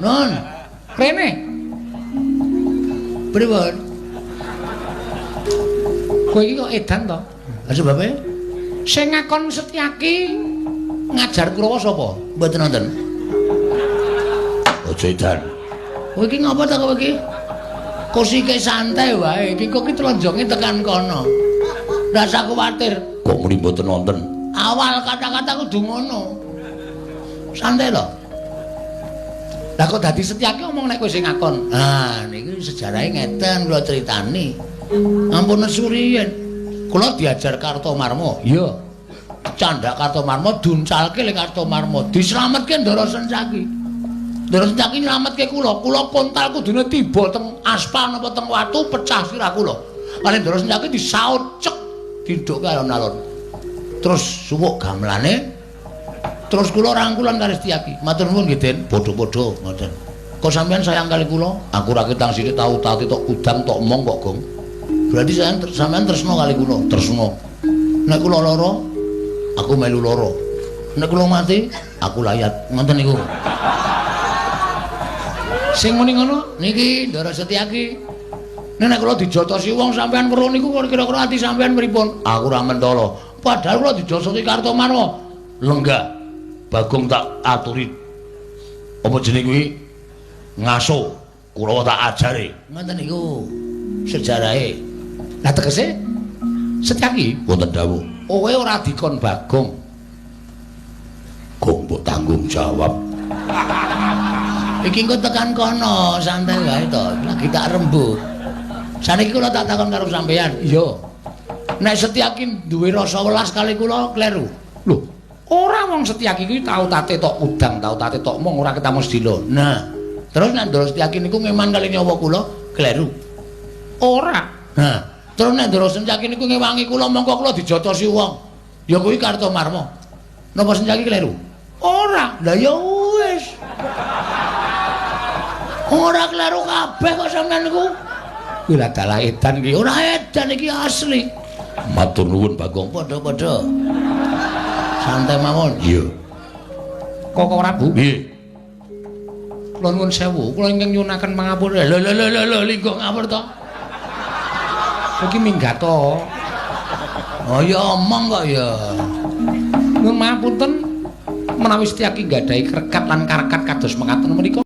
Nun. Rene. Pripun? Kowe iki kok edan to? Lah sebabe? Sing ngakon Setyaki ngajar Kurawa sapa? Mboten nonton. Aja edan. Kowe iki ngapa ta kowe iki? Kosike santai wae, iki kok ki tlenjonge tekan kono. Rasa kuwatir. Kok muni mboten nonton? Awal kata-kata kudu ngono. Santai lho. Lah kok dadi Setyaki omong nek kowe sing ngakon. Ah, niki sejarahe ngeten kula critani. Ampun nesu riyen. Kula diajar Kartomarma. Iya. Candhak Kartomarma duncalke le Kartomarma, dislametke Ndara Sencaki. Ndara Sencaki nylametke kula. Kula kontal kudune tiba teng aspal napa teng watu pecah sirah kula. Kali Ndara Sencaki disaut cek didhukke alon-alon. Terus suwuk gamelane. Terus kula rangkulan kali Setyaki. Matur nuwun nggih, Den. Padha-padha ngoten. Kok sampean sayang kali kula? Aku ra ketang sithik tau tati tok kudang tok omong kok, Gong. Berarti sampean tresna kali kula, tresna. Nek kula lara, aku melu lara. Nek kula mati, aku layat. Ngoten niku. Sing muni ngono niki Ndara Setyaki. Nek kula dijotosi wong sampean weruh niku kira-kira ati sampean pripun? Aku ora mentala. Padahal kula dijotosi Kartomarma. Lenggah. Bagong tak aturi. Apa jenenge kuwi? Ngaso. Kurawa tak ajare. Ngoten niku sejarahe. Lah tegese Setyaki wonten dawuh. Kowe ora dikon Bagong. Gong mbok tanggung jawab. Iki engko tekan kono, santai wae to. Lagi tak rembug. Saniki kula tak takon karo sampeyan. Iya. Nek Setyaki duwe rasa welas kali kula kleru. Lho, ora wong Setyaki kuwi tau tate tok udang, tau tate tok mung ora ketemu sedilo. Nah, terus nek Ndara Setyaki niku ngeman kali nyawa kula kleru. Ora. Nah, terus nek Ndara Setyaki niku ngewangi kula mongko kula dijotosi wong. Ya kuwi Kartomarma. Napa Setyaki kleru? Ora. Lah ya wis. Ora kleru kabeh kok sampean niku. Kuwi lah dalah edan iki. Ora edan iki asli. Matur nuwun Bagong, padha-padha. Santai mawon. Iya. Koko Prabu. Nggih. Kula nuwun sewu, kula ingkang nyuwunaken pangapura. Lho lho lho lho, linggo ngapur to. Iki minggat to. Oh ya omong kok ya. Nuwun mapunten menawi Setyaki nggadahi krekat lan karekat kados mekaten menika.